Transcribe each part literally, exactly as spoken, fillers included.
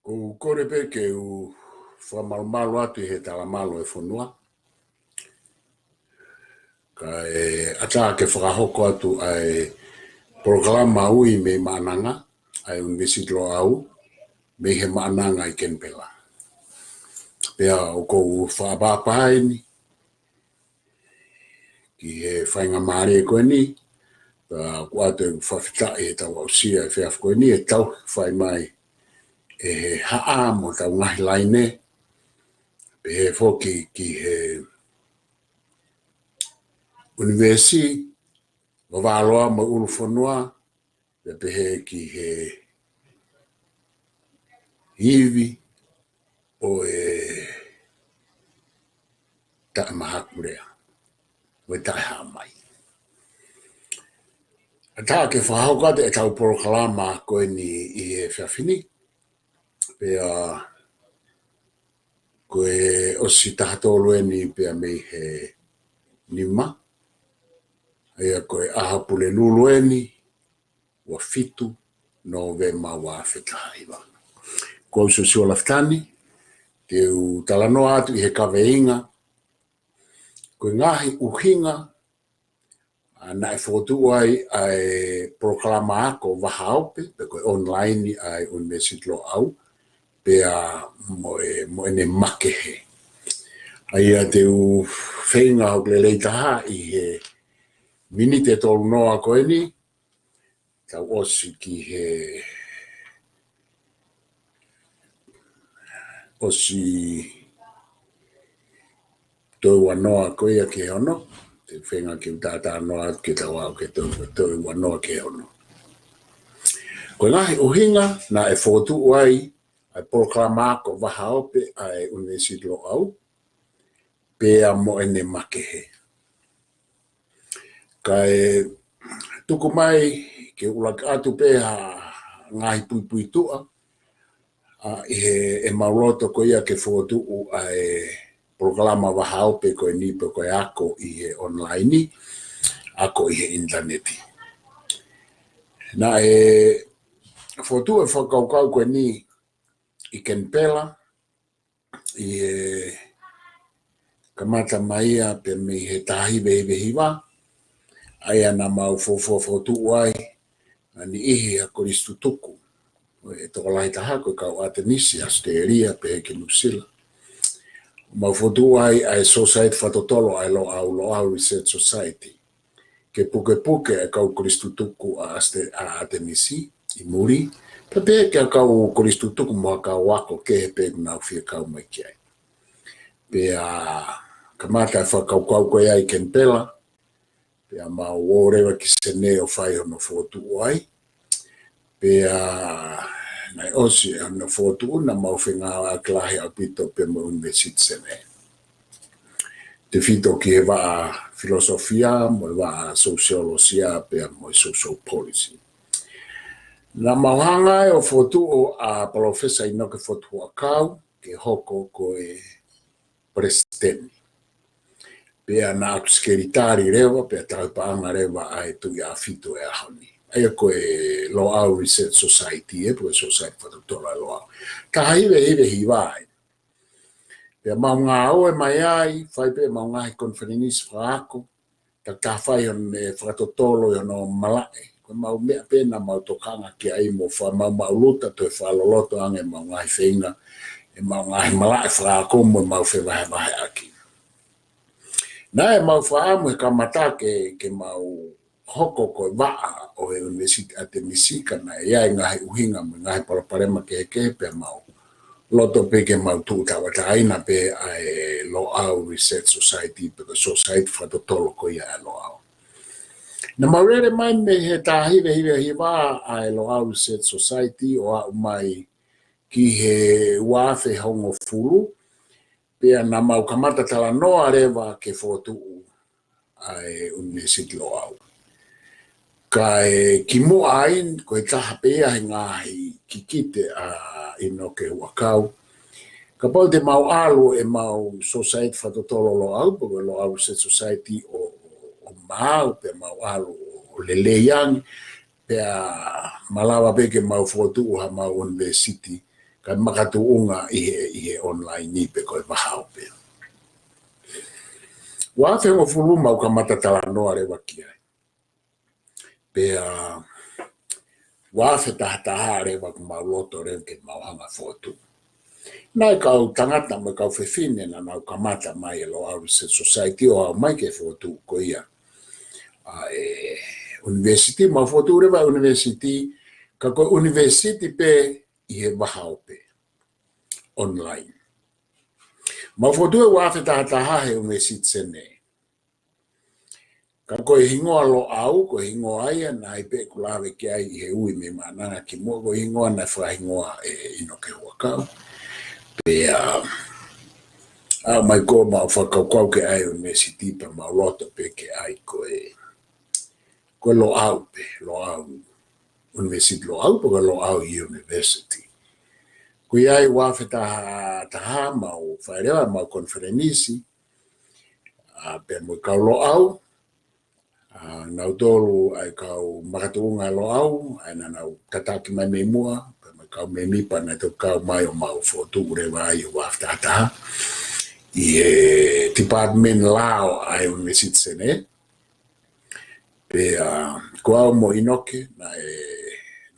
Ko u kole pē ke u fakamalumalu atu ʻi he talamalu ʻo e fonua. Kae ʻatā ke fakahoko atu ʻa e polokalama ui mei Maʻananga, ʻa e ʻUnivēsiti Loʻau, mei he Maʻananga ʻi Kenipela. Pea ʻoku ou fakaʻapaʻapa eni ki he faingamālie ko eni, pea ʻoku ʻoatu e fakafetaʻi he tau aʻusia e efiafi ko eni, e tau fai mai ʻe he haʻa mo tau ngaahi laine, pehē foki ki he ʻUnivēsiti Vavaloa mo e ʻUlufonua, pea pehē ki he ivi ʻo e taʻemahakulea, ʻo e taʻehāmai. ʻAtā ke fakahoko atu e tau polokalama ko eni ʻi he efiafi ni, pea ko e ʻosi taha tolu eni pea mei he nima, ʻa ia ko e ʻaho Pulelulu eni, ua fitu Nōvema ua afe taha hiva. Ko au Siosiua Lafitani, te u talanoa atu ʻi he kaveinga, ko e ngaahi ʻuhinga ʻa naʻe fokotuʻu ai ʻa e polokalama ako vahaope, pe ko e online ʻa e ʻUnivēsiti Loʻau, pea mo e, mo ʻene makehe. ʻA ia te u feinga hoku lelei taha ʻi he miniti ʻe tolu noa ko eni, tau ʻosi ki he ʻosi toe ua noa ko ia ki he ono, te u feinga ke u tātā noa atu ke tau aʻu ki he toe, toe ua noa ki he ono. Ko e ngaahi ʻuhinga naʻe fokotuʻu ai ʻa e polokalama ako vahaope ʻa e ʻUnivēsiti Loʻau, pea mo ʻene makehe. Kae tuku mai ke u ʻuluaki ʻoatu pē ha ngaahi puipuituʻa, ʻa, ʻi he, ʻemau loto ko ia ke fokotuʻu ʻa e polokalama vahaope ko eni pe ko e ako ʻi he online, ako ʻi he ʻinitaneti. Naʻe fokotuʻu e fakakaukau ko eni ʻi Kenipela, ʻi he kamata mai ia pē mei he taha hiva hiva hiva, ʻa ia naʻa mau fuofua fokotuʻu ai, ʻa e niʻihi ʻa e kolisi tutuku ʻo e tokolahi taha ko e kau ʻAtenisi, ʻAositelēlia, pehē ki Nuʻusila. Mau fokotuʻu ai ʻa e Sōsaieti Fakatotolo ʻa e Loʻau, Loʻau Research Society, ke pukepuke e kau kolisi tutuku ʻa ʻAosite-, ʻa ʻAtenisi ʻi muli, pea pehē ki he kau kolisi tutuku mo e kau ako kehe pē ʻoku nau fie kau mai ki ai. Pea kamata e fakakaukau ko ia ʻi Kenipela, pea mau ō leva ki Senē ʻo fai hono fokotuʻu ai. Pea naʻe ʻosi hono fokotuʻu naʻa mau fengāueʻaki lahi ʻaupito pea mo e ʻUnivēsiti Senē, tefito ki he vaʻa filosofia, mo e vaʻa sosiolosia, pea mo e social policy. Naʻa mau hanga ai ʻo fokotuʻu ʻa Palōfesa ʻInoke Fotu Huʻakau ke hoko ko e palesiteni. Pea naʻa ku sekelitali leva, pea tauhi paʻanga leva ʻa e Tuʻi ʻAhofitu ʻo e ʻaho ni. ʻA ia ko e Loʻau Research Society, ē, pe ko e Sōsaieti Fakatotolo ʻa e Loʻau. Taha hiva hiva hiva ai. Pea mau ngāue mai ai, fai pē ʻemau ngaahi konifelenisi fakaako, takitaha fai hono fakatotolo ʻi hono malaʻe. Ko ʻemau meʻa pē naʻa mau tokanga ki ai mo fakamaʻumaʻuluta toe fakaloloto ange ʻemau ngaahi feinga, ʻemau ngaahi malaʻe fakaako mo ʻemau fevahevaheʻaki. Naʻe ʻemau fakaʻamu he kamata ke, ke mau hoko ko e vaʻa ʻo e ʻUnivēsiti ʻAtenisi, ka naʻe ʻi ai e ngaahi ʻuhinga mo e ngaahi palopalema kehekehe pea mau loto pē ke mau tuʻu tauʻatāina pē ʻa e Loʻau Research Society pe ko e Sōsaieti Fakatotolo ko ia ʻa e Loʻau. Naʻa mau lele mai mei he taha hiva hiva hiva ʻa e Loʻau Research Society ʻo aʻu mai ki he ua afe hongofulu, pea naʻa mau kamata talanoa leva ke fokotuʻu ʻa e ʻUnivēsiti Loʻau. Kae kimuʻa ai, ko e taha pē ia he ngaahi kikite ʻa ʻInoke Huʻakau. Kapau te mau ʻalu ʻemau Sōsaieti Fakatotolo Loʻau, pe ko e Loʻau Research Society ʻo, ʻo, ʻo maau, pea mau ʻalu ʻo lelei ange, pea malava pē ke mau fokotuʻu haʻamau ʻunivēsiti, kae makatuʻunga ʻi he, ʻi he online ni pe ko e vahaope. Ua afe hongofulu mau kamata talanoa leva ki ai. Pea ua afe taha taha leva kuo mau loto leva ke mau hanga ʻo fokotuʻu. Naʻe kau tangata mo e kau fefine naʻa nau kamata mai e Loʻau Research Society ʻo aʻu mai ki he fokotuʻu ko ia ʻa e university, mau fokotuʻu leva e university, ka ko e university pē ʻi he vahaope online. Mau fokotuʻu ʻi he ua afe taha taha he University Senē. Ka ko e hingoa Loʻau, ko e hingoa ia naʻe ʻi ai pē ʻeku lave ki ai ʻi he Ui mei Maʻananga ki Muʻa, ko e hingoa naʻe fakahingoa ʻe ʻInoke Huʻakau. Pea, ʻa, mai ko ē mau fakakaukau ke ʻai e university pea mau loto pē ke ʻai ko e, ko e Loʻau pē, Loʻau, University Loʻau, pe ko e Loʻau University. Ko ia ʻi he ua afe taha taha mau fai leva mau konifelenisi, ʻa, pea mo e kau Loʻau, ʻa, nautolu ʻa e kau makatuʻunga Loʻau, ʻa ia naʻa nau tataki mai mei muʻa, pea mo e kau mēmipa naʻe toki kau mai ʻo mau fokotuʻu leva ai ʻi he ua afe taha taha ʻi he Department Lao ʻa e University Senē. Pea, ʻa, ko au mo ʻInoke, naʻe,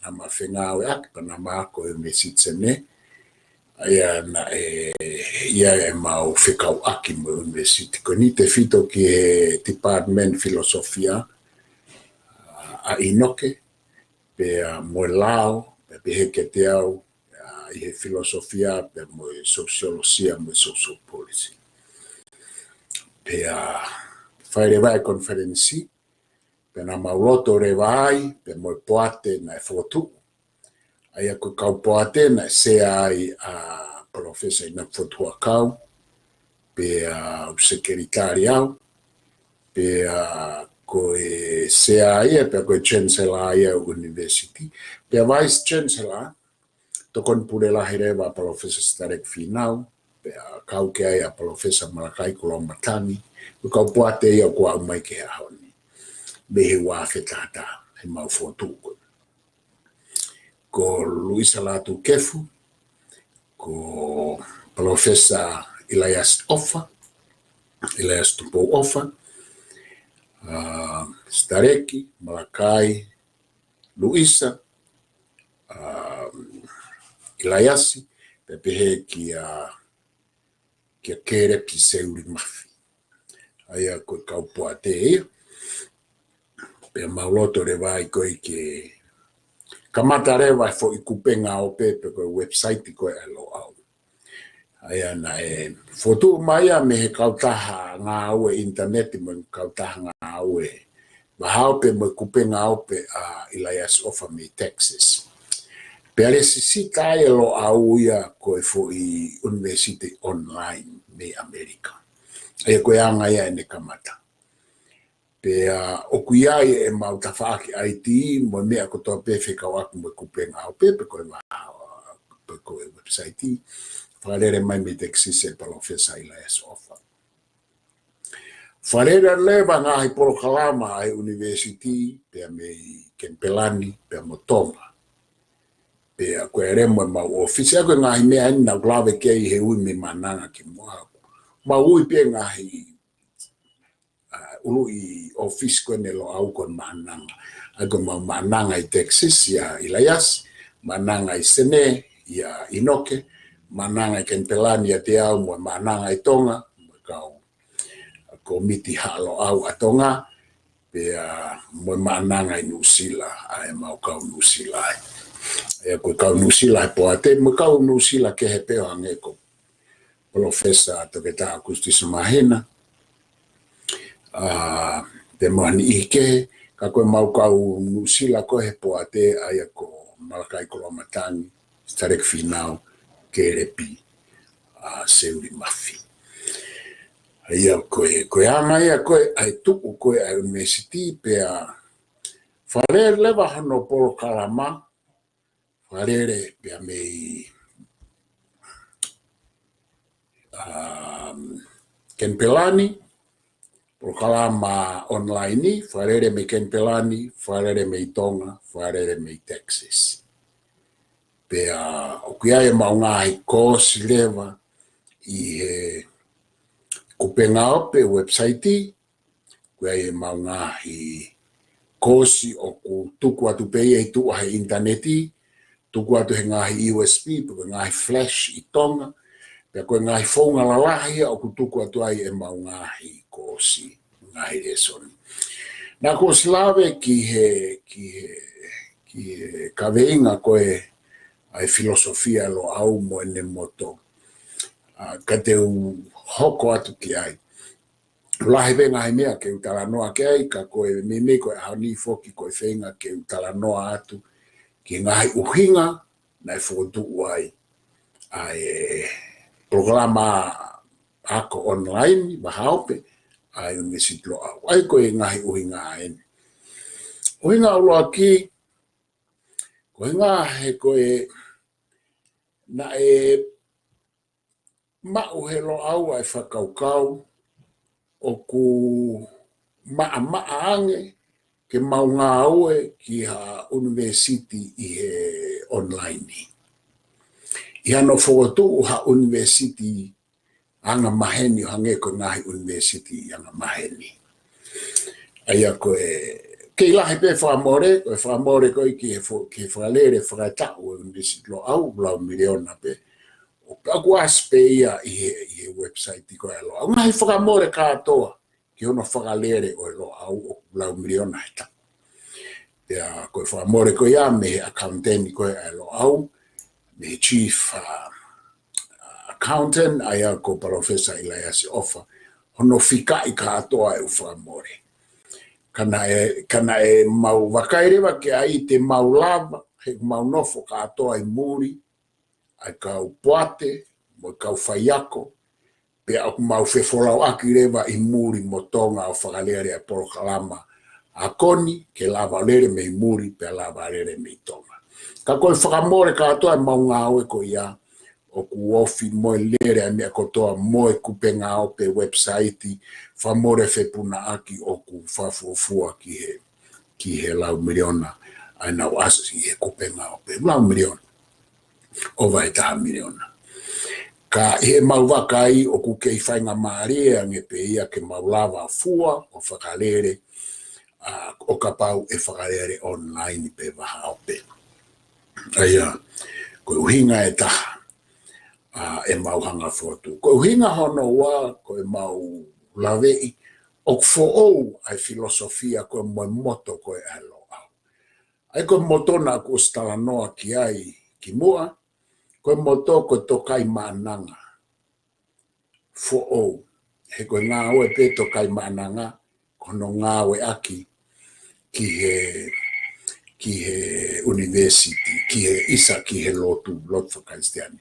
naʻa ma fengāueʻaki, pea naʻa ma ako ʻi he University Senē, ʻa ia naʻe, ʻi ai ʻemau fekauʻaki mo e university ko eni tefito ki he Department Filosofia, ʻa, ʻa ʻInoke, pea mo e lao, pea pehē kiate au, ʻa, ʻi he filosofia, pea mo e sosiolosia, mo e social policy. Pea, ʻa, fai leva e konifelenisi, pea naʻa mau loto leva ai, pea mo e poate naʻe fokotuʻu. ʻA ia ko e kau poate naʻe sea ai ʻa Palōfesa ʻInoke Fotu Huʻakau, pea, ʻa, ʻeku sekelitali au, pea, ʻa, ko e sea ia, pea ko e Chancellor ia ʻo e University, pea Vice Chancellor, tokoni pule lahi leva ʻa Palōfesa Sitaleki Fīnau, pea kau ki ai ʻa Palōfesa Malakai Koloamatangi, ko e kau poate ia kuo aʻu mai ki he ʻaho ni. Mei he ua afe taha taha, he mau fokotuʻu ko ē. Ko Luisa Lātūkefu, ko Palōfesa ʻIlaiasi ʻOfa, ʻIlaiasi Tupou ʻOfa, ʻa, Sitaleki, Malakai, Luisa, ʻa, ʻIlaiasi, pea pehē kia, kia Kelepi Seuli Mafi. ʻA ia ko e kau poate ia. Pea mau loto leva ai ko ē ke kamata leva e foʻi kupenga ope pe ko e website ko ē ʻa e Loʻau. ʻA ia naʻe fokotuʻu mai ia mei he kautaha ngāue ʻinitaneti mo e kautaha ngāue vahaope mo e kupenga ope ʻa ʻIlaiasi ʻOfa mei Texas. Pea lesisita ai e Loʻau ia ko e foʻi university online mei ʻAmelika. ʻA ia ko e anga ia ʻene kamata. Pea ʻoku ʻi ai ʻemau tafaʻaki ʻaiti mo e meʻa kotoa pē fekauʻaki mo e kupenga ope pe ko e vahaope pe ko e website. Fakalele mai mei Texas ʻe Palōfesa ʻIlaiasi ʻOfa. Fakalele leva ngaahi polokalama ʻa e university pea mei Kenipela ni, pea mo Tonga. Pea ko e lele mo ʻemau ʻōfisi, ʻa ia ko e ngaahi meʻa eni naʻa ku lave ki ai he Ui mei Maʻananga ki Muʻa. Mau ui pē ngaahi, ʻa, ʻuluʻi ʻōfisi ko eni Loʻau ko Maʻananga. ʻA ia ko ʻemau Maʻananga ʻi Texas ʻia ʻIlaiasi, Maʻananga ʻi Senē ʻia ʻInoke, Maʻananga ʻi Kenipela ni ʻiate au, mo e Maʻananga ʻi Tonga, mo e kau kōmiti Haʻa Loʻau ʻa Tonga, pea mo e Maʻananga ʻi Nuʻusila, ʻa ʻemau kau Nuʻusila ai. ʻA ia ko e kau Nuʻusila he poate, mo e kau Nuʻusila kehe pē ʻo hangē ko Palōfesa Toketā ʻAukusitusi Māhina, ʻa, pea mo ha niʻihi kehe, ka ko ʻemau kau Nuʻusila ko ē he poate, ʻa ia ko Malakai Koloamatangi, Sitaleki Fīnau, Kelepi, ʻa, Seuli Mafi. ʻA ia ko e, ko e anga ia ko ē ʻa e tuʻu ko ē ʻa e university pea fakalele leva hono polokalama, fakalele pea mei, um, Kenipela ni, polokalama online ni, fakalele mei Kenipela ni, fakalele mei Tonga, fakalele mei Texas. Pea ʻoku ʻi ai ʻemau ngaahi koosi leva ʻi he kupengaope, website, ʻoku ʻi ai ʻemau ngaahi koosi ʻoku tuku atu pē ia ʻi tuʻa he ʻinitaneti, tuku atu he ngaahi U S B, pe ko e ngaahi flash ʻi Tonga, pea ko e ngaahi founga lalahi ia ʻoku tuku atu ai ʻemau ngaahi koosi, ngaahi lēsoni. Naʻá ku ʻosi lave ki he, ki he, ki he kaveinga ko ē ʻa e filosofia Loʻau mo ʻene moto. ʻA, ka te u hoko atu ki ai. Lahi pē ngaahi meʻa ke u talanoa ki ai, ka ko e meimei ko e ʻaho ni foki ko e feinga ke u talanoa atu ki he ngaahi ʻuhinga naʻe fokotuʻu ai ʻa e polokalama ako online, vahaope, ʻa e ʻUnivēsiti Loʻau. ʻA ia ko e ngaahi ʻuhinga eni. ʻUhinga ʻuluaki, ko e ngaahi, ko e naʻe maʻu he Loʻau ʻa e fakakaukau ʻoku maʻamaʻa ange ke mau ngāue ki ha ʻunivēsiti ʻi he online. ʻI hano fokotuʻu ha ʻunivēsiti anga maheni ʻo hangē ko e ngaahi ʻunivēsiti anga maheni. ʻA ia ko e kei lahi pē fakamole, ko e fakamole ko ē ki he fo-, ki he fakalele fakataʻu ʻo e ʻUnivēsiti Loʻau, lau miliona pē. ʻO pea ʻoku ʻasi pē ia ʻi he, ʻi he website ko ē ʻa e Loʻau. Ngaahi fakamole kātoa ki hono fakalele ʻo e Loʻau ʻoku lau miliona he taʻu. Pea ko e fakamole ko ia mei he accountant ko ē ʻa e Loʻau, mei he chief, uh, accountant, ʻa ia ko Palōfesa ʻIlaiasi ʻOfa, hono fikaʻi kātoa ʻeku fakamole. Ka naʻe, ka naʻe mau vakai leva ki ai te mau lava, he mau nofo kātoa ʻi muli, ʻa e kau poate, mo e kau faiako, pea ʻoku mau fefolauʻaki leva ʻi muli mo Tonga ʻo fakalele ʻa e polokalama ako ni, ke lava lele mei muli, pea lava lele mei Tonga. Ka ko e fakamole kātoa ʻemau ngāue ko ia, ʻoku ofi mo e lele ʻa e meʻa kotoa mo e kupengaope, website, fakamole fepunaʻaki ʻoku fakafuofua ki he, ki he lau miliona, ʻa ia naʻe ʻasi he kupengaope, lau miliona. ʻOfa he taha miliona. Ka ʻi heʻemau vakai ʻoku kei faingamālie ange pē ia ke mau lava fua ʻo fakalele, ʻa, ʻo kapau ʻe fakalele online pe vahaope. ʻA ia, ko e ʻuhinga ʻe taha, ʻa, ʻemau hanga fokotuʻu. Ko e ʻuhinga hono ua, ko ʻemau laveʻi, ʻoku foʻou ʻa e filosofia ko ē mo e moto ko ē ʻa e Loʻau. ʻA ia ko e moto naʻá ku ʻosi talanoa ki ai kimuʻa, ko e moto ko e Tokaimaʻananga. Foʻou. He ko e ngāue pē Tokaimaʻananga, ko hono ngāueʻaki ki he, ki he ʻunivēsiti, ki he ʻisa, ki he lotu, lotu faka-Kalisitiane.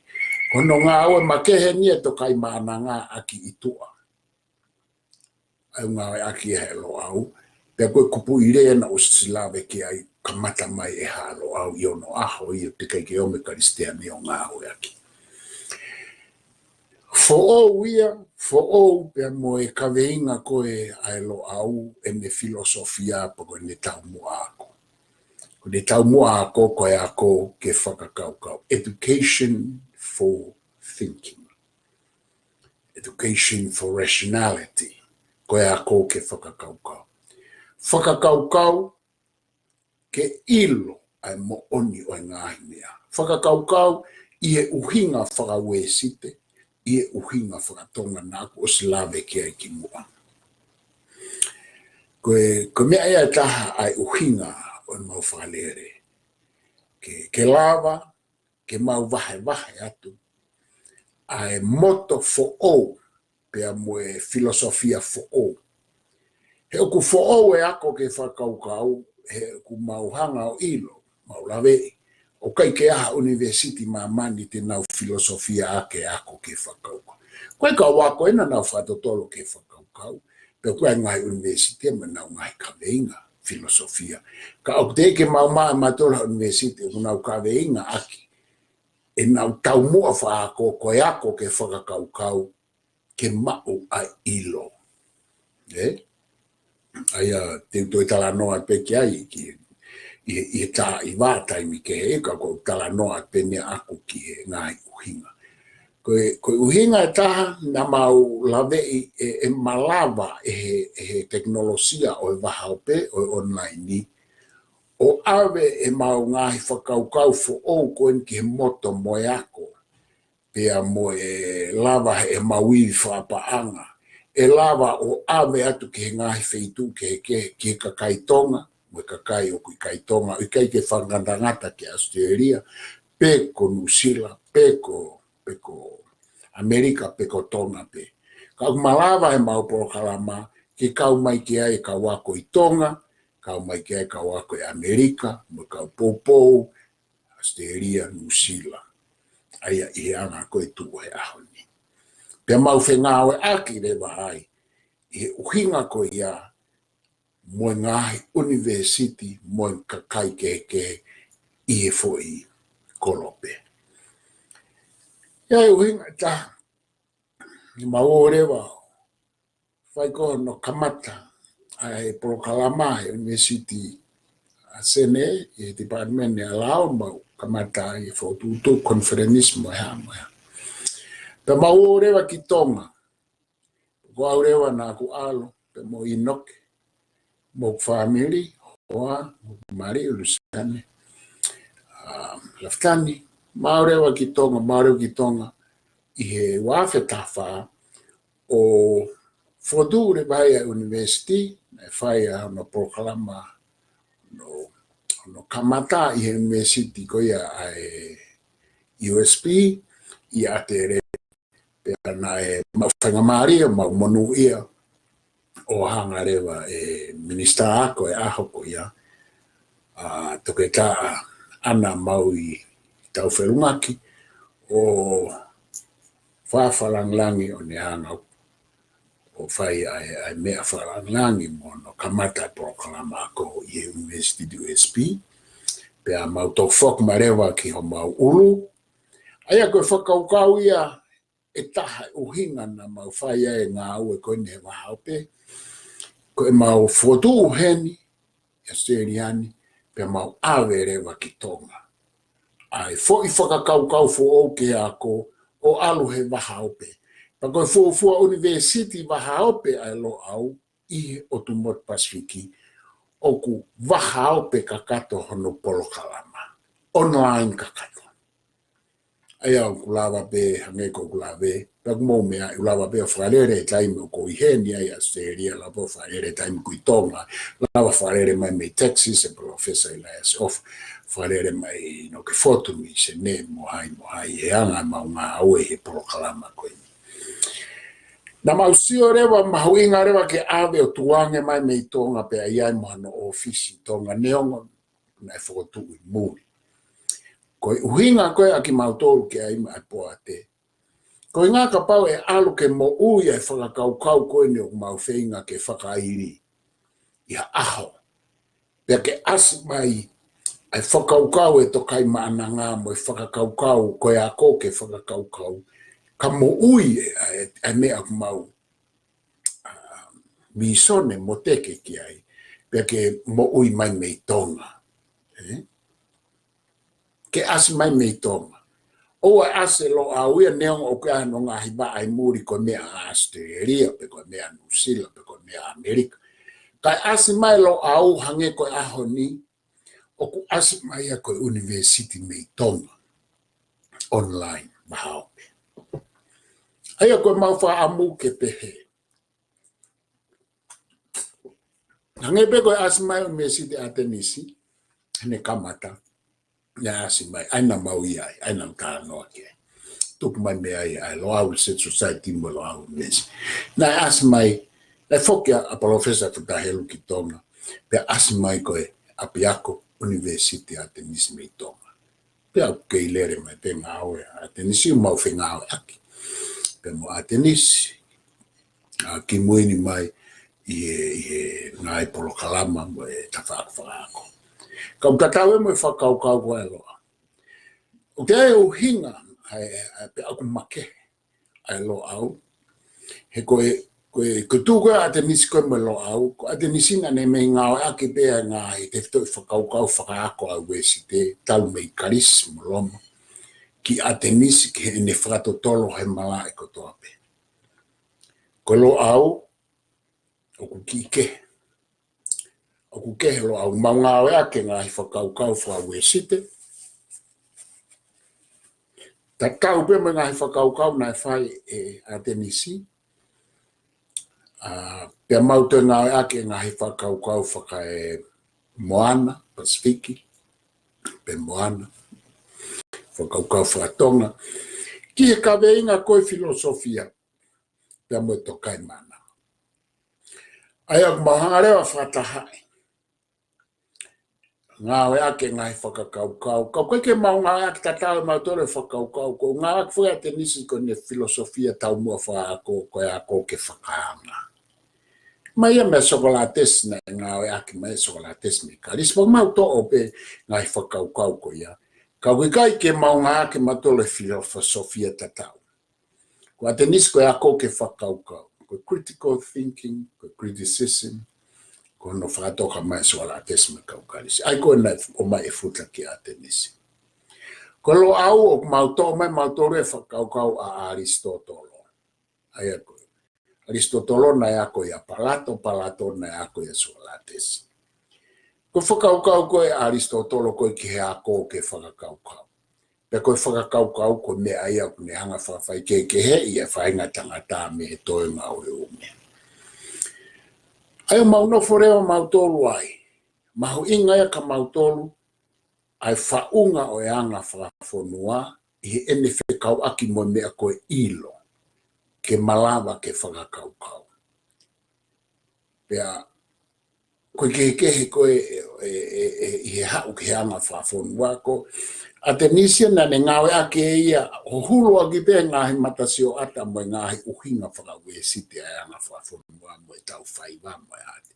Ko hono ngāue makehe eni ʻa e Tokaimaʻananga ʻaki ʻi tuʻa. ʻA ia ʻoku ngāueʻaki ʻe he Loʻau, pea ko e kupuʻi lea naʻá ku ʻosi lave ki ai, kamata mai ʻe Haʻa Loʻau ʻi onoʻaho ia, teʻeki ai ke ʻomi e Kalisitiane ʻo ngāueʻaki. Foʻou ia, foʻou pea mo e kaveinga ko ē ʻa e Loʻau, ʻene filosofia pe ko ʻene taumuʻa ako. Ko ʻene taumuʻa ako, ko e ako ke fakakaukau. Education for thinking. Education for rationality. Ko e ako ke fakakaukau. Fakakaukau ke ʻilo ʻa e moʻoni ʻo e ngaahi meʻa. Fakakaukau ʻi he ʻuhinga faka-Uēsite, ʻi he ʻuhinga faka-Tonga naʻá ku ʻosi lave ki ai kimuʻa. Ko e, ko e meʻa ia ʻe taha ʻa e ʻuhinga ʻo ʻemau fakalele. Ke, ke lava, ke mau vahevahe atu ʻa e moto foʻou, pea mo e filosofia foʻou. He ʻoku foʻou e ako ke fakakaukau, he ʻoku mau hanga ʻo ʻilo, mau laveʻi, ʻoku ʻikai ke ʻi ai ha ʻunivēsiti ʻi māmani te nau filosofia ʻaki e ako ke fakakaukau. Ko e kau ako ē naʻa nau fakatotolo ke fakakaukau, pea ko e ngaahi ʻunivēsiti mo ʻenau ngaahi kaveinga filosofia. Ka ʻoku teʻeki ke mau maʻu ʻe mautolu ha ʻunivēsiti ʻoku nau kaveinga ʻaki ʻenau taumuʻa fakaako, ko e ako ke fakakaukau, ke maʻu ʻa e ʻilo. Ē? ʻA ia te u toe talanoa pē ki ai, ki, ʻi he, ʻi he taimi vaʻa taimi kehe, ka ko u talanoa pē ʻaʻaku ki he ngaahi ʻuhinga. Ko e, ko e ʻuhinga ʻe taha, naʻa mau laveʻi ʻe, ʻe malava ʻe he, ʻe he tekinolosia ʻo e vahaope, ʻo e online ni, ʻo ʻave ʻemau ngaahi fakakaukau foʻou ko eni ki he moto mo e ako, pea mo e lava heʻemau ivi fakapaʻanga, ʻe lava ʻo ʻave atu ki he ngaahi feituʻu kehekehe, ki he kakai Tonga, mo e kakai ʻoku ʻikai Tonga, ʻikai ke fakangatangata ki ʻAositelēlia, pe ko Nuʻusila, pe ko, pe ko ʻAmelika, pe ko Tonga pē. Ka ʻoku malava ʻemau polokalama ke kau mai ki ai e kau ako ʻi Tonga, kau mai ki ai e kau ako ʻi ʻAmelika, mo e kau poupou, ʻAositelēlia, Nuʻusila. ʻA ia ʻi he anga ko e tuʻu he ʻaho ni. Pea mau fengāueʻaki leva ai ʻi he ʻuhinga ko ia mo e ngaahi ʻunivēsiti mo e kakai kehekehe ʻi he foʻi kolope. ʻA ia ʻuhinga ʻe taha, mau ō leva fai ko hono kamata ʻa e polokalama he ʻUnivēsiti ʻa Senē, ʻi he Department ʻa e Lao, mau kamata ʻi he fokotuʻutuʻu, conference mo e hā, mo e hā. Pea mau ō leva ki Tonga. Ko au leva naʻa ku ʻalu, pea mo ʻInoke, mo hoku fāmili, hoa, mo hoku mali, Luseane, ʻa, Lafitani, mau leva ki Tonga, mau leva ki Tonga, ʻi he ua afe taha fā, ʻo fokotuʻu leva ai ʻa e ʻunivēsiti, naʻe fai ai hono polokalama, hono, hono kamata ʻi he ʻunivēsiti ko ia ʻa e U S P, ʻi ʻAtele, pea naʻe mau faingamālie, mau monūʻia, ʻo hanga leva ʻe he minisitā ako ʻo e ʻaho ko ia, ʻa Toketā ʻAna Maui Taufelungaki, ʻo fakafakalāngilangi ʻo ne hanga ʻo fai ʻa e, ʻa e meʻa fakalāngilangi mo hono kamata e polokalama ako ʻi he ʻUnivēsiti U S P. Pea mau toki foki mai leva ki homau ʻulu. ʻA ia ko e fakakaukau ia ʻe taha ʻuhinga naʻa mau fai ai e ngāue ko eni he vahaope. Ko ʻemau fokotuʻu heni ʻi ʻAositelēlia ni, pea mau ʻave leva ki Tonga ʻa e foʻi fakakaukau foʻou ke ako ʻo ʻalu he vahaope. Pea ko e fuofua ʻunivēsiti vahaope ʻa e Loʻau ʻi he ʻotu motu Pasifiki, ʻoku vahaope kakato hono polokalama. Online kakato. ʻA ia ʻoku lava pē, hangē ko ʻeku lave, pea ʻoku mou meaʻi, ʻoku lava pē ʻo fakalele he taimi ʻoku ou ʻi heni ai ʻi ʻAositelēlia, lava ʻo fakalele he taimi ʻoku ou ʻi Tonga, lava ʻo fakalele mai mei Texas, ʻe Palōfesa ʻIlaiase ʻOfa, fakalele mai ʻInoke Fotu mei Senē, mo hai, mo hai, he anga ʻemau ngāue he polokalama ko eni. Naʻa mau sio leva, mahuʻinga leva ke ʻave ʻo tukuange mai mei Tonga pea ʻi ai mo hono ʻōfisi Tonga neongo naʻe fokotuʻu ʻi muli. Ko e ʻuhinga ko ē ʻa kimautolu ke ʻai mai ʻa e poate, koeʻuhinga kapau ʻe ʻalu ke moʻui ʻa e fakakaukau ko eni ʻoku mau feinga ke fakaili ʻi ha ʻaho, pea ke ʻasi mai ʻa e fakakaukau ʻa e tokaimaʻananga mo e fakakaukau ko e ako ke fakakaukau, ka moʻui ʻa e, ʻa e meʻa ʻoku mau, ʻa, mīsone mo teke ki ai, pea ke moʻui mai mei Tonga. Ē? Ke ʻasi mai mei Tonga. ʻOua ʻe ʻasi e Loʻau ia neongo ʻoku ʻi ai hono ngaahi vaʻa ʻi muli ko e meʻa ʻa ʻAositelēlia, pe ko e meʻa ʻa Nuʻusila, pe ko e meʻa ʻa ʻAmelika. Kae ʻasi mai e Loʻau hangē ko e ʻaho ni, ʻoku ʻasi mai ia ko e ʻunivēsiti mei Tonga. Online, vahaope. ʻA ia ko ʻemau fakaʻamu ke pehē. Hangē pē ko e ʻasi mai ʻo e ʻUnivēsiti ʻAtenisi, heʻene kamata, naʻe ʻasi mai, ʻa ia naʻa mau ʻi ai, ʻa ia naʻa mau talanoa ki ai. Tupu mai mei ai ʻa e Loʻau Research Society mo e Loʻau University. Naʻe ʻasi mai, naʻe foki ʻa, ʻa Palōfesa Futa Helu ki Tonga, pea ʻasi mai ko e ʻapiako ʻUnivēsiti ʻAtenisi mei Tonga. Pea ʻoku kei lele mai pē ngāue ʻa ʻAtenisi, mau fengāueʻaki pē mo ʻAtenisi, ʻa, kimui ni mai ʻi he, ʻi he ngaahi polokalama mo e tafaʻaki fakaako. Ka ʻoku tatau ē mo e fakakaukau ko ē ʻa e Loʻau. ʻOku ʻi ai e ʻuhinga, ʻa e, ʻa e, pea ʻoku makehe ʻa e Loʻau. He ko e, ko e, ko e tuʻu ko ē ʻa ʻAtenisi ko ē mo Loʻau, ko ʻAtenisi naʻa ne mei ngāueʻaki pē ʻa e ngaahi tefitoʻi fakakaukau fakaako ʻa e Uēsite, talu mei Kalisi mo Loma, ki ʻAtenisi ki heʻene fakatotolo he malaʻe kotoa pē. Ko Loʻau, ʻoku kiʻi kehe. ʻOku kehe Loʻau, mau ngāueʻaki e ngaahi fakakaukau faka-Uēsite. Tatau pē mo e ngaahi fakakaukau naʻe fai ʻe ʻAtenisi. ʻA, pea mau toe ngāueʻaki e ngaahi fakakaukau faka-e-Moana, Pasifiki, pe Moana. Fakakaukau faka-Tonga. Ki he kaveinga ko e filosofia, pea mo e tokaimaʻananga. ʻA ia ʻoku mau hanga leva ʻo fakatahaʻi. Ngāueʻaki e ngaahi fakakaukau. Ka ʻoku ʻikai ke mau ngāueʻaki tatau ʻe mautolu e fakakaukau. ʻOku ngāueʻaki foki ʻe ʻAtenisi ko ʻene filosofia taumuʻa fakaako, ko e ako ke fakaanga. Mai ia meia Sokolatesi naʻe ngāueʻaki mai ʻe Sokolatesi mei Kalisi. Pea mau toʻo pē ngaahi fakakaukau ko ia. Ka ʻoku ʻikai ke mau ngāueʻaki ʻe mautolu e filosofia tatau. Ko ʻAtenisi ko e ako ke fakakaukau, ko e critical thinking, ko e criticism, ko hono fakatoka mai ʻe Sokolatesi mei kau Kalisi. ʻA ia ko ena ʻomai e futa ki ʻAtenisi. Ko Loʻau ʻoku mau toʻo mai ʻe mautolu e fakakaukau ʻa ʻAlisitotolo. ʻA ia ko ʻAlisitotolo naʻe ako ia ʻia Palato, Palato naʻe ako ia ʻia Sokolatesi. Ko e fakakaukau ko ē ʻa ʻAlisitotolo ko ē ki he ako ke fakakaukau. Pea ko e fakakaukau ko e meʻa ia ʻoku ne hanga ʻo fakafaikehekeheʻi e faʻahinga tangata mei he toenga ʻo e ʻū meʻa. ʻA ia ʻoku mau nofo leva ʻa mautolu ai. Mahuʻinga ia kia mautolu, ʻa e faʻunga ʻo e anga fakafonua, ʻi heʻene fekauʻaki mo e meʻa ko e ʻilo, ke malava ke fakakaukau. Pea, ko e kehekehe ko ē, ʻe, ʻe, ʻe, ʻi he haʻu ki he anga fakafonua ko ʻAtenisi naʻa ne ngāueʻaki ʻe ia, ʻo huluʻaki pē ngaahi matasioʻata mo e ngaahi ʻuhinga faka-Uēsite ʻa e anga fakafonua mo e tau faiva mo e ʻaʻahi.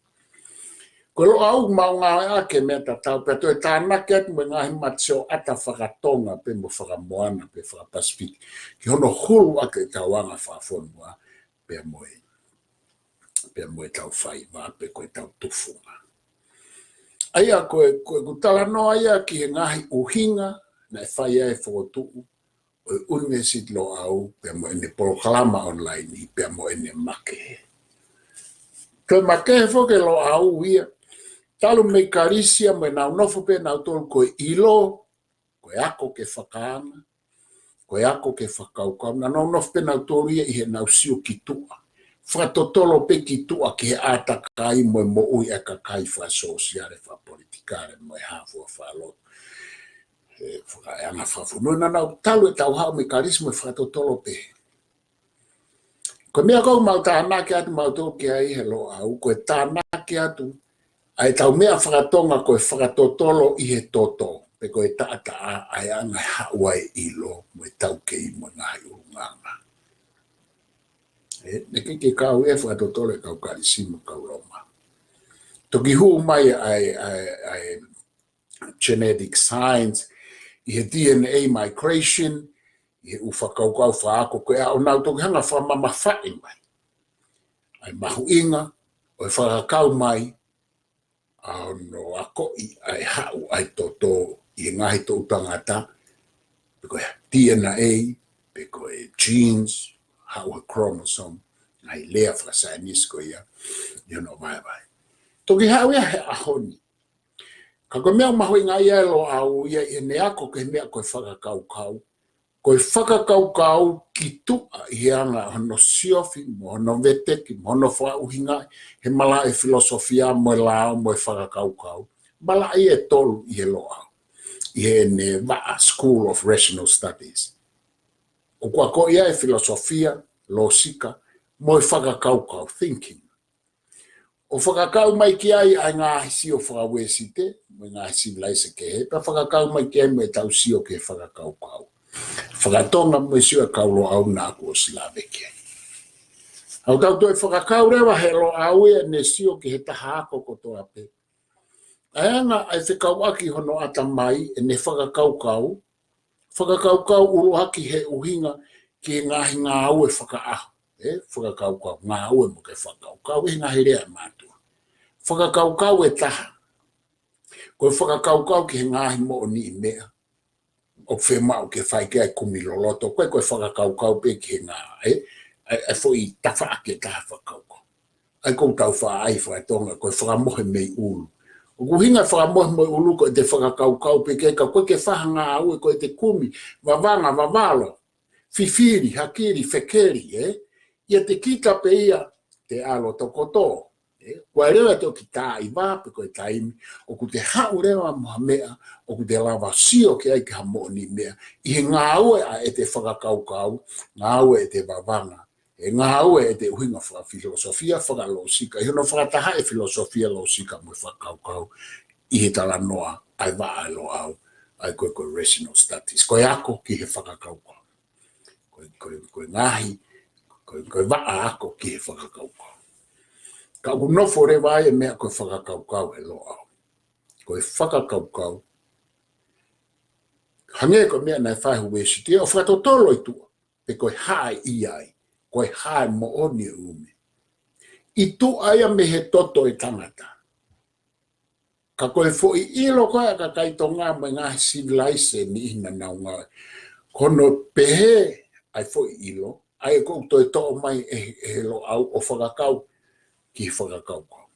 Ko Loʻau ʻoku mau ngāueʻaki e meʻa tatau, pea toe tānaki atu mo e ngaahi matasioʻata faka-Tonga pē mo faka-Moana pē faka-Pasifiki. Ki hono huluʻaki e tau anga fakafonua, pea mo e, pea mo e tau faiva, pe ko e tau tufunga. ʻA ia ko e, ko ʻeku talanoa ia ki he ngaahi ʻuhinga, naʻe fai ai e fokotuʻu, ʻo e ʻUnivēsiti Loʻau, pea mo ʻene polokalama online, pea mo ʻene makehe. Ko e makehe foki ʻa Loʻau ia, talu mei Kalisi ia mo ʻenau nofo pē ʻe nautolu ko e ʻilo, ko e ako ke fakaanga, ko e ako ke fakakaukau, naʻa nau nofo pē ʻe nautolu ia ʻi heʻenau sio ki tuʻa. Fakatotolo pē ki tuʻa ki he ʻātakai mo e moʻui ʻa e kakai fakasōsiale, fakapolitikale, mo e hā fua fakalotu. ʻE, fakaeanga fakafonua naʻa nau talu e tau haʻu mei Kalisi mo e fakatotolo pē. Ko e meʻa ʻoku mau tānaki atu ʻa mautolu ki ai he Loʻau, ko e tānaki atu ʻa e tau meʻa faka-Tonga ko e fakatotolo ʻi he toto, pe ko e taʻataʻa ʻa e anga haʻu ʻa e ʻilo, mo e taukei mo e ngaahi ʻulungaanga. ʻE, naʻe ʻikai ke kau ia he fakatotolo ʻa e kau Kalisi mo e kau Loma. Toki hū mai ʻa e, ʻa e, ʻa e genetic science, ʻi he D N A migration, ʻi he ʻū fakakaukau fakaako ko ē ʻo nau toki hanga ʻo fakamamafaʻi mai ʻa e mahuʻinga ʻo e fakakau mai ʻa hono akoʻi ʻa e haʻu ʻa e toto ʻi he ngaahi toʻu tangata, pe ko e D N A, pe ko e genes, haʻu he chromosome, ngaahi lea fakasaienisi ko ia, ʻi hono vaevae. Toki haʻu ia he ʻaho ni. Ka ko e meʻa mahuʻinga ia ʻa Loʻau ia ʻi heʻene ako ki he meʻa ko e fakakaukau. Ko e fakakaukau ki tuʻa ʻi he anga hono siofi, mo hono veteki, mo hono fakaʻuhingaʻi, he malaʻe filosofia, mo e lao, mo e fakakaukau. Malaʻe ʻe tolu ʻi he Loʻau. ʻI heʻene vaʻa School of Rational Studies. ʻOku akoʻi ai e filosofia, lōsika, mo e fakakaukau, thinking. ʻO fakakau mai ki ai ʻa e ngaahi sio faka-Uēsite, mo e ngaahi sivilaise kehe, pea fakakau mai ki ai mo e tau sio ki he fakakaukau. Faka-Tonga mo e sio ʻa e kau Loʻau naʻa ku ʻosi lave ki ai. ʻOku tau toe fakakau leva he Loʻau ia ʻene sio ki he taha ako kotoa pē. ʻA e anga ʻa e fekauʻaki hono ʻatamai ʻene fakakaukau, fakakaukau ʻuluaki he ʻuhinga ki he ngaahi ngāue fakaʻaho. ē, fakakaukau, ngāue mo e fakakaukau, ʻi he ngaahi lea ʻa e mātuʻa. Fakakaukau ʻe taha, ko e fakakaukau ki he ngaahi moʻoniʻi meʻa ʻoku fiemaʻu ke fai ki ai e kumi loloto, ko e, ko e fakakaukau pē ki he ngā, ē, ʻa e, ʻa e foʻi tafaʻaki ʻe taha fakakaukau. ʻA ia ʻoku tau faʻa ʻai fakatonga, ko e fakamohe mei ʻulu. ʻOku ʻuhinga e fakamohe mei ʻulu ko ʻete fakakaukau pē ki ai, ka ko e ke fai ha ngāue, ko ʻete kumi, vavanga, vavalo, fifili, hakili, fekeli, ē? ʻIate kita pē ia, te ʻalu ʻo tokoto, ē? Ko e leva ʻete ʻoku taiva pe ko e taimi, ʻoku te haʻu leva mo ha meʻa, ʻoku te lava sio ki ai ki ha moʻoniʻi meʻa, ʻi he ngāue ʻa ʻete fakakaukau, ngāue ʻete vavanga, ʻe ngāue ʻete ʻuhinga fakafilosofia, fakalōsika, ʻi hono fakataha e filosofia, lōsika mo e fakakaukau, ʻi he talanoa ʻa e vaʻa ʻa e Loʻau, ʻa ia ko e, ko e rational studies. Ko e ako ki he fakakaukau. Ko e, ko e, ko e ngaahi, ko e, ko e vaʻa ako ki he fakakaukau. Ka ʻoku nofo leva ai e meʻa ko e fakakaukau ʻa e Loʻau. Ko e fakakaukau, hangē ko e meʻa naʻe fai ʻe he Uēsite, ʻo fakatotolo ʻi tuʻa, pe ko e hā ʻi ai, ko e hā e moʻoni ʻo e ʻū meʻa. ʻI tuʻa ia mei he toto ʻo e tangata. Ka ko e foʻi ʻilo ko ē ʻa e kakai Tonga mo e ngaahi sivilaise ni ʻi heʻenau ngāue, ko hono pehē ʻa e foʻi ʻilo, ʻa ia ʻoku toe toʻo mai ʻe, ʻe he Loʻau ʻo fakakau ki he fakakaukau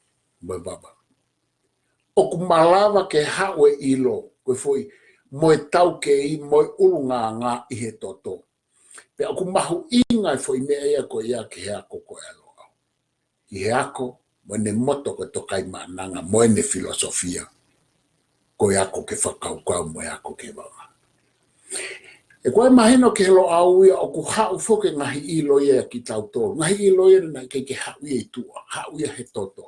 mo e vavanga. ʻOku malava ke haʻu e ʻilo, ko e foʻi, mo e taukei, mo e ʻulungaanga ʻi he toto. Pea ʻoku mahuʻinga e foʻi meʻa ia ko ia ki he ako ko ē ʻa e Loʻau. Ki he ako, mo ʻene moto ko e Tokaimaʻananga, mo ʻene filosofia. Ko e ako ke fakakaukau, mo e ako ke vavanga. ʻE ko e mahino ki he Loʻau ia ʻoku haʻu foki e ngaahi ʻilo ia kiate kitautolu. Ngaahi ʻilo ia naʻe ʻikai ke haʻu ia ʻi tuʻa, haʻu ia he toto.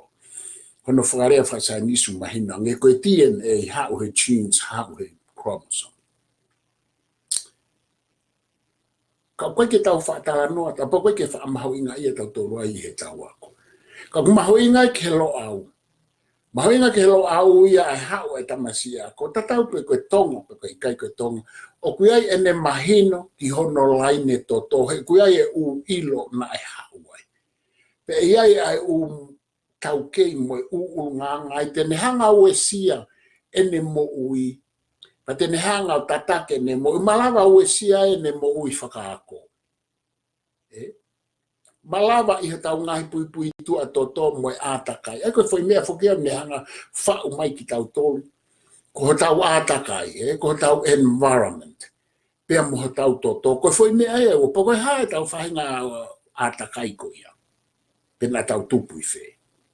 Ko hono fakalea fakasaienisi mahino ange ko e D N A, haʻu he genes, haʻu he chromosome. Ka ʻoku ʻikai ke tau faʻa talanoa, ka ʻoku ʻikai ke faʻa mahuʻingaʻia tautolu ai ʻi heʻetau ako. Ka ʻoku mahuʻinga ki he Loʻau. Mahuʻinga ki he Loʻau ia e haʻu e tamasiʻi ako, tatau pe ko e Tonga, pe ko e ʻikai ko e Tonga. ʻOku ʻi ai ʻene mahino ki hono laine toto, he ʻoku ʻi ai e ʻū ʻilo naʻe haʻu ai. Pea ʻi ai ʻa e ʻū taukei mo e ʻū ʻulungaanga ai te ne hanga ʻo uesia ʻene moʻui, pea te ne hanga ʻo tataki ʻene moʻui, malava uesia ʻene moʻui fakaako. Ē? Malava ʻi hotau ngaahi puipuituʻa toto mo e ʻātakai. ʻA ia ko e foʻi meʻa foki ia ne hanga faʻu mai kitautolu. Ko hotau ʻātakai, ē? Ko hotau environment. Pea mo hotau toto. Ko e foʻi meʻa ia, ʻo pau ko e hā ʻetau faʻahinga ʻātakai ko ia. Pe naʻa tau tupu ʻi fē.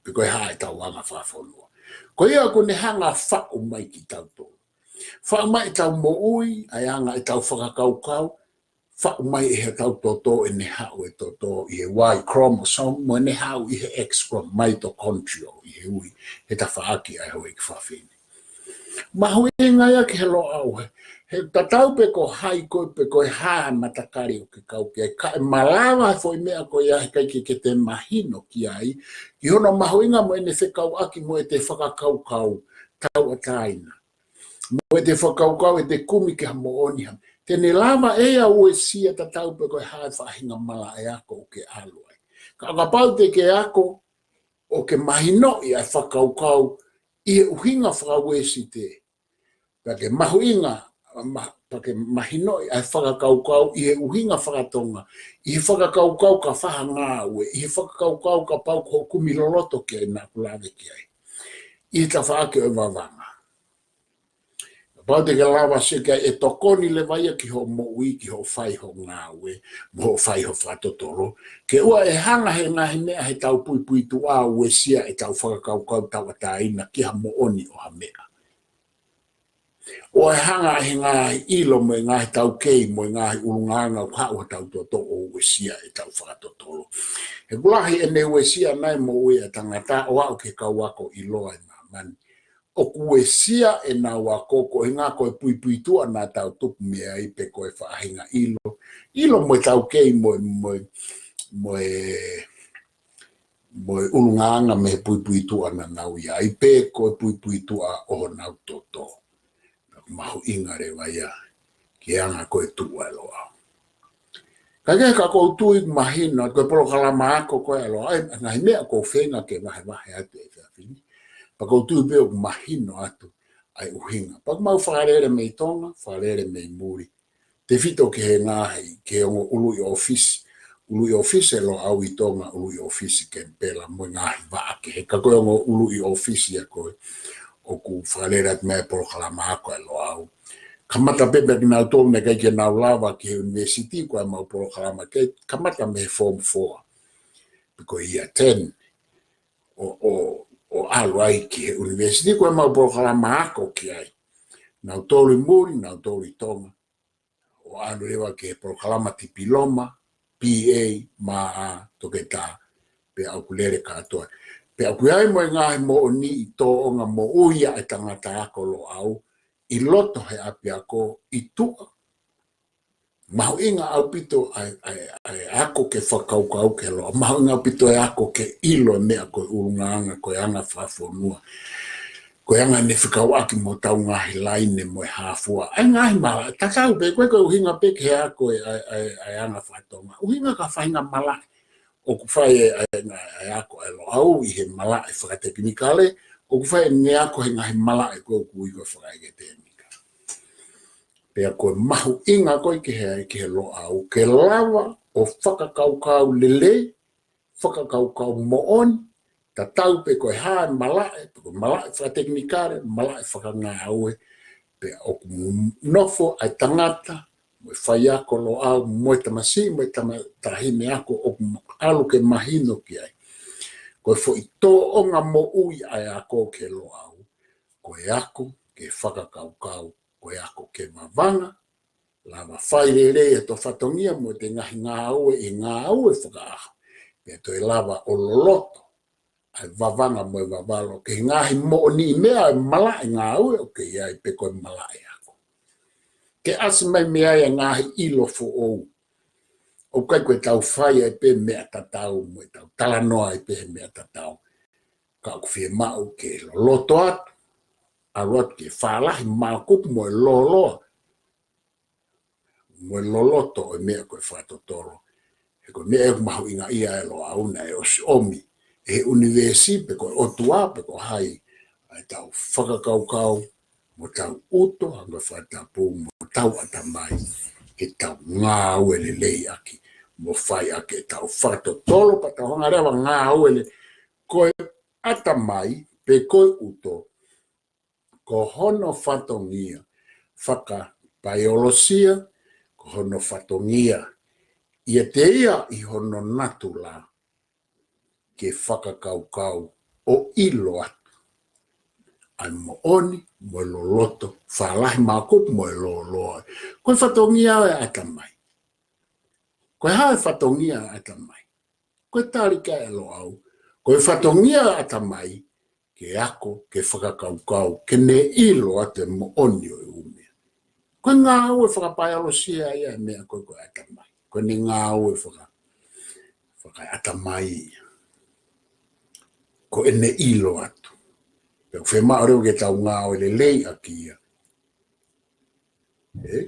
Pe ko e hā ʻetau anga fakafonua. Ko ia ʻoku ne hanga faʻu mai kitautolu. Faʻu mai ʻetau moʻui, ʻa e anga ʻetau fakakaukau, faʻu mai ʻe hotau toto ʻene haʻu e toto ʻi he Y chromosome, mo ʻene haʻu ʻi he X chrom-, mitochondrial, ʻi he ui, he tafaʻaki ʻa e houʻeiki fafine. Mahuʻinga ia ki he Loʻau he, he tatau pe ko hai koe pe ko e hā e matakali ʻoku ke kau ki ai, ka ʻe malava he foʻi meʻa ko ia he ʻikai ke, ke te mahino ki ai, ki hono mahuʻinga mo ʻene fekauʻaki mo ʻete fakakaukau tauʻatāina. Mo ʻete fakakaukau ʻete kumi ki ha moʻoni ha. Te ne lava ʻe ia ʻo uesia tatau pe ko e hā e faʻahinga malaʻe ako ʻoku ke ʻalu ai. Ka ʻo kapau te ke ako ʻo ke mahinoʻi ʻa e fakakaukau ʻi he ʻuhinga faka-Uēsite. Pea ke mahuʻinga, ma-, pea ke mahinoʻi ʻa e fakakaukau ʻi he ʻuhinga faka-Tonga. ʻI he fakakaukau ka fai ha ngāue. ʻI he fakakaukau kapau ko hoʻo kumi loloto ki ai naʻa ku lave ki ai. ʻI he tafaʻaki ʻo e vavanga. Kapau te ke lava sio ki ai ʻe tokoni leva ia ki hoʻo moʻui, ki hoʻo fai hoʻo ngāue, mo hoʻo fai hoʻo fakatotolo. Ke ʻoua ʻe hanga he ngaahi meʻa heʻetau puipuituʻa ʻo uesia ʻetau fakakaukau tauʻatāina ki ha moʻoni ʻo ha meʻa. ʻOua ʻe hanga he ngaahi ʻilo mo e ngaahi taukei mo e ngaahi ʻulungaanga ʻoku haʻu hotau toto ʻo uesia ʻetau fakatotolo. He ʻoku lahi ʻene uesia naʻe moʻui ʻa e tangata ʻo aʻu ki he kau ako ʻiloa ʻi māmani. ʻOku uesia ʻenau ako ko e ʻuhinga ko e puipuituʻa naʻa tau tupu mei ai pe ko e faʻahinga ʻilo. ʻIlo mo e taukei mo e, mo e, mo e, mo e ʻulungaanga mei he puipuituʻa naʻa nau ʻi ai pe ko e puipuituʻa ʻo honau toto. Mahuʻinga leva ia ki he anga ko e tuʻu ʻa e Loʻau. Ka ke ka ʻoku ou tui ʻoku mahino atu ko e polokalama ako ko ē ʻa Loʻau, ʻa e ngaahi meʻa ʻoku ou feinga ke vahevahe atu he efiafi ni. Pea ʻoku ou tui pē ʻoku mahino atu ʻa e ʻuhinga. Pea ʻoku mau fakalele mei Tonga, fakalele mei muli. Tefito ki he ngaahi, ki he ongo ʻuluʻi ʻōfisi. ʻUluʻi ʻōfisi ʻa Loʻau ʻi Tonga, ʻuluʻi ʻōfisi Kenipela mo e ngaahi vaʻa kehe. Ka ko e ongo ʻuluʻi ʻōfisi ia ko ē ʻoku fakalele atu mei ai e polokalama ako ʻa Loʻau. Kamata pē pea kinautolu naʻe ʻikai ke nau lava ki he ʻunivēsiti ko ē ʻa mau polokalama, ke kamata mei he form four. Pe ko e year ten. ʻO, ʻo, ʻo ʻalu ai ki he ʻunivēsiti ko ē ʻa mau polokalama ako ki ai. Nautolu ʻi muli, nautolu ʻi Tonga. ʻO ʻalu leva ki he polokalama tipiloma, B A, M A, toketā, pea ʻoku lele kātoa. Pea ʻoku ʻi ai mo e ngaahi moʻoni ʻi tōʻonga moʻui ʻa e tangata ako Loʻau, ʻi loto he ʻapiako, ʻi tuʻa. Mahuʻinga ʻaupito ʻa e, ʻa e, ʻa e ako ke fakakaukau ki he Loʻau. Mahuʻinga ʻaupito e ako ke ʻilo e meʻa ko e ʻulungaanga, ko e anga fakafonua. Ko e anga ʻene fekauʻaki mo hotau ngaahi laine mo e hā fua. ʻA e ngaahi malaʻe, tatau pē ko e, ko e ʻuhinga pē ki he ako e, ʻa e, ʻa e, ʻa e anga fakatonga. ʻUhinga ki ha faʻahinga malaʻe. ʻOku fai e, ʻa e, ʻa e, ʻa e ako ʻa Loʻau ʻi he malaʻe fakatekinikale, ʻoku fai ʻene ako he ngaahi malaʻe ko ē ʻoku ui ko e fakaʻeketeniki. Pea ko e mahuʻinga ko ē ki he, ki he Loʻau, ke lava ʻo fakakaukau lelei, fakakaukau moʻoni, tatau pē ko e hā e malaʻe, pe ko e malaʻe fakatekinikale, malaʻe fakangāue, pea ʻoku nofo ʻa e tangata, mo e faiako Loʻau, mo e tamasiʻi, mo e tama-, taʻahine ako, ʻoku ʻalu ke mahino ki ai. Ko e foʻi tōʻonga moʻui ʻa e ako ki he Loʻau, ko e ako ke fakakaukau, ko e ako ke vavanga, lava fai lelei ʻa e tō fatongia mo e ngaahi ngāue ʻi he ngāue fakaʻaho. Pea toe lava ʻo loloto ʻa e vavanga mo e vavalo ki he ngaahi moʻoniʻi meʻa ʻa e malaʻe ngāue ʻoku ʻi ai pe ko e malaʻe ako. Ke ʻasi mai mei ai ʻa e ngaahi ʻilo foʻou. ʻOku ʻikai ko e tau fai ai pē meʻa tatau mo e tau talanoa ai pē he meʻa tatau. Ka ʻoku fiemaʻu ke loloto atu, ʻalu atu ke fālahi mākupu mo e lōloa, mo e loloto ʻo e meʻa ko e fakatotolo. He ko e meʻa ʻoku mahuʻinga ia ʻa e Loʻau naʻe ʻosi ʻomi ʻe he ʻunivēsi pe ko e ʻOtua pe ko hai, ʻa e tau fakakaukau, mo tau ʻuto, anga fakatapu, mo tau ʻatamai, ke tau ngāue lelei ʻaki, mo fai ʻaki ʻetau fakatotolo, pea tau hanga leva ngāue lelei. Ko e ʻatamai, pe ko e ʻuto, ko hono fatongia fakapaiolosia, ko hono fatongia ʻiate ia ʻi hono natula ke fakakaukau ʻo ʻilo atu ʻa e moʻoni mo e loloto, fālahi mākupu mo e lōloa. Ko e fatongia ʻo e ʻatamai. Ko e hā e fatongia ʻo e ʻatamai? Ko e tali ki ai ʻa Loʻau, ko e fatongia ʻo e ʻatamai ke ako, ke fakakaukau, ke ne ʻilo atu e moʻoni ʻo e ʻū meʻa. Ko e ngāue fakapaiolosia ia e meʻa ko ē ko e ʻatamai. Ko ʻene ngāue faka-, fakaʻatamai ia. Ko ʻene ʻilo atu. Pea ʻoku fiemaʻu leva ke tau ngāue lelei ʻaki ia. ʻE?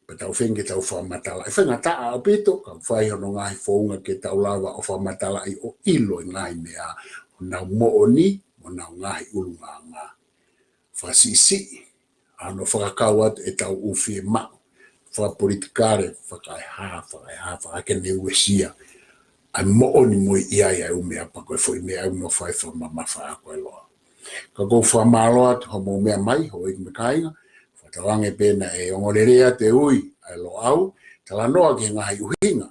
Pea tau feinga ke tau fakamatalaʻi. Faingataʻa ʻaupito, ka ʻoku fai hono ngaahi founga ke tau lava ʻo fakamatalaʻi ʻo ʻilo e ngaahi meʻa, honau moʻoni, mo honau ngaahi ʻulungaanga. Fakasiʻisiʻi, ʻa hono fakakau atu ʻetau ʻū fiemaʻu fakapolitikale, fakaehā, fakaehā, fakakehe, ne uesia ʻa e moʻoni mo e ʻi ai ʻa e ʻū meʻa pea ko e foʻi meʻa ʻoku nau fai fakamamafa ʻa ko e Loʻau. Ka ʻoku ou fakamālō atu hoʻomou meʻa mai, houʻeiki mo e kāinga, fakatauange pē naʻe ongo lelei atu e ui ʻa e Loʻau, talanoa ki he ngaahi ʻuhinga.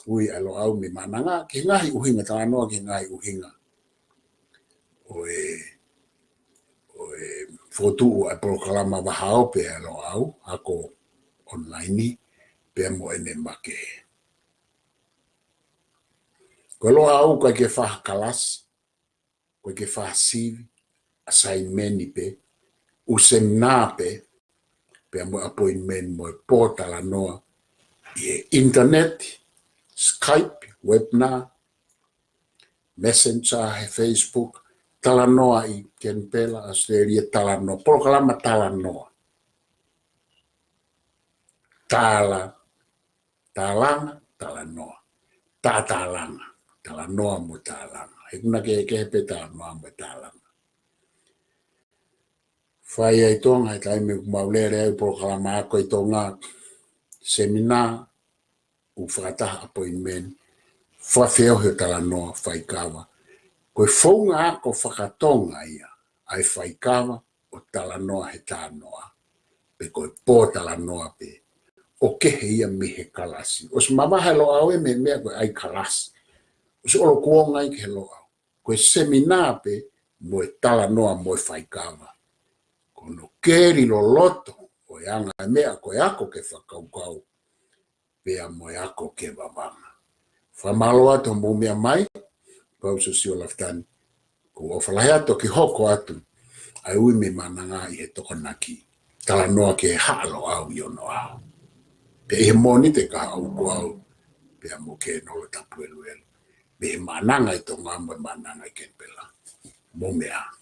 Ui ʻa e Loʻau mei Maʻananga, ki he ngaahi ʻuhinga, talanoa ki he ngaahi ʻuhinga ʻo e, ʻo e fokotuʻu ʻa e polokalama vahaope ʻa e Loʻau, ako online, pea mo ʻene makehe. Ko e Loʻau ʻoku ʻikai ke fai ha kalasi, ʻoku ʻikai ke fai ha sivi, assignment pē, ʻū seminā pē, pea mo e appointment mo e pōtalanoa ʻi he internet, Skype, webinar, Messenger, he Facebook, talanoa ʻi Kenipela, Australia, talanoa, polokalama talanoa. Tala, talanga, talanoa. Taʻatālanga. Talanoa mo tālanga. He ʻoku na kehekehe pē talanoa mo tālanga. Fai ai Tonga he taimi ʻoku mau lele ai polokalama ako ʻi Tonga, seminā, ʻoku fakataha appointment, fakafeohi ʻo talanoa faikava. Ko e founga ako fakatonga ia, ʻa e faikava ʻo talanoa he tānoa, pe ko e pōtalanoa pē, ʻo kehe ia mei he kalasi. ʻOsi mavahe Loʻau ia mei he meʻa ko e ʻai kalasi. ʻOsi ʻolo kuonga ia ki he Loʻau. Ko e seminā pē mo e talanoa mo e faikava. Ko hono keli loloto ʻo e anga e meʻa ko e ako ke fakakaukau, pea mo e ako ke vavanga. Fakamālō atu hoʻomou meʻa mai, Pausiosio Lafitani, ʻoku ou ʻofa lahi atu ke hoko atu ʻa e Ui mei Maʻananga ʻi he Tokonaki, talanoa ki he Haʻa Loʻau ʻi onoʻaho. Pea ʻi he Mōnite kahaʻu ko au, pea mo Kenolo Tapueluelu, mei he Maʻananga ʻi Tonga mo e Maʻananga ʻi Kenipela. Mou meʻa ā.